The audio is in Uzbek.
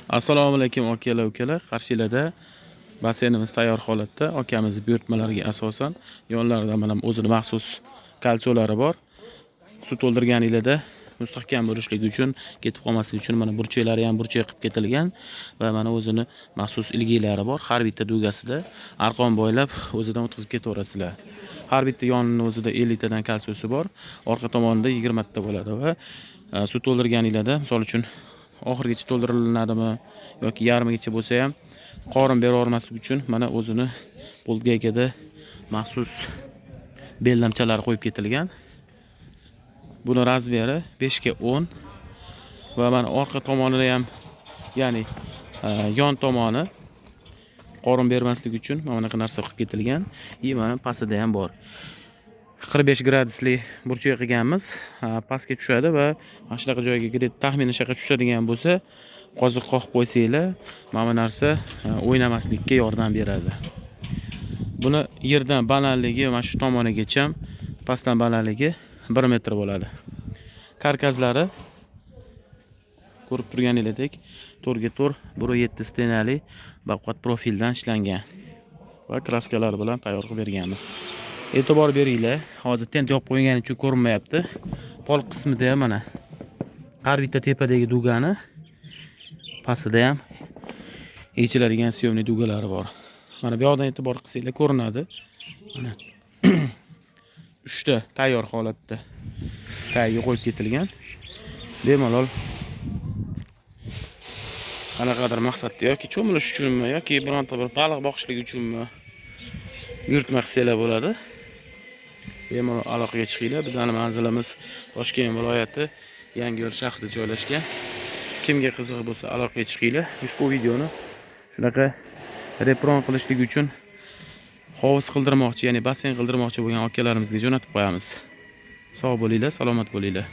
Assalomu alaykum, akalar, ukalar. Qarshinglarda basseynimiz tayyor holatda. Akamiz buyurtmalariga asosan yonlarida mana o'zini maxsus кольцо lari bor. Suv to'ldirganinglarda mustahkam bo'lishligi uchun, ketib qolmasligi uchun mana burchaklari ham burchak qilib ketilgan va mana o'zini maxsus ilgiklari bor. Har bitta дуга sida arqon boylab, o'zidan o'tkazib ketaverasizlar. Har bitta yonini o'zida 50 tadan кольцо si bor. Orqa tomonida 20 ta bo'ladi va suv to'ldirganinglarda, misol uchun, oxirigacha to'ldirilinadimi yoki yarmigacha bo'lsa ham, qorin beravermaslik uchun mana o'zini болт-гайка da maxsus bellamchalari qo'yib ketilgan. Buni размер i 5 ga 10 va mana orqa tomonida ham, ya'ni yon tomoni qorin bermaslik uchun mana bunaqa narsa qilib ketilgan и mana pastida ham bor. 45 gradusli burchak qilganmiz. Pastga tushadi va mana shunaqa joyga, где taxminan shunaqa tushadigan bo'lsa, qoziq qoqib qo'ysanglar, mana bu narsa o'ynamaslikka yordam beradi. Buni yerdan balandligi, mana shu tomonigacha, pastdan balandligi 1 metr bo'ladi. Karkaslari ko'rib turganingizdek 4 ga 4, 1,7 стена li baquvvat profildan ishlangan va краска lar bilan tayyor qilib berganmiz. E'tibor beringlar, hozir тент yopib qo'yingani uchun ko'rinmayapti. Pol qismida ham mana har bitta tepadagi дуга ni pastida ham yechiladigan съемный дуга lari bor. Mana bu yoqdan e'tibor qilsanglar, ko'rinadi. Mana 3 ta tayyor holatda tagiga qo'yib ketilgan. Bemalol qanaqadir maqsadda yoki cho'milish uchunmi yoki bironta bir baliq boqishlik uchunmi, buyurtma qilsanglar bo'ladi. Bemalol aloqaga chiqinglar. Bizani manzilimiz Toshkent viloyati, Yangiyo'l shahrida joylashgan. Kimga qiziq bo'lsa, aloqaga chiqinglar. Ushbu videoni shunaqa repron qilishlik uchun hovuz qildirmoqchi, ya'ni basseyn qildirmoqchi bo'lgan akalarimizga jo'natib qo'yamiz. Sog' bo'linglar, salomat bo'linglar.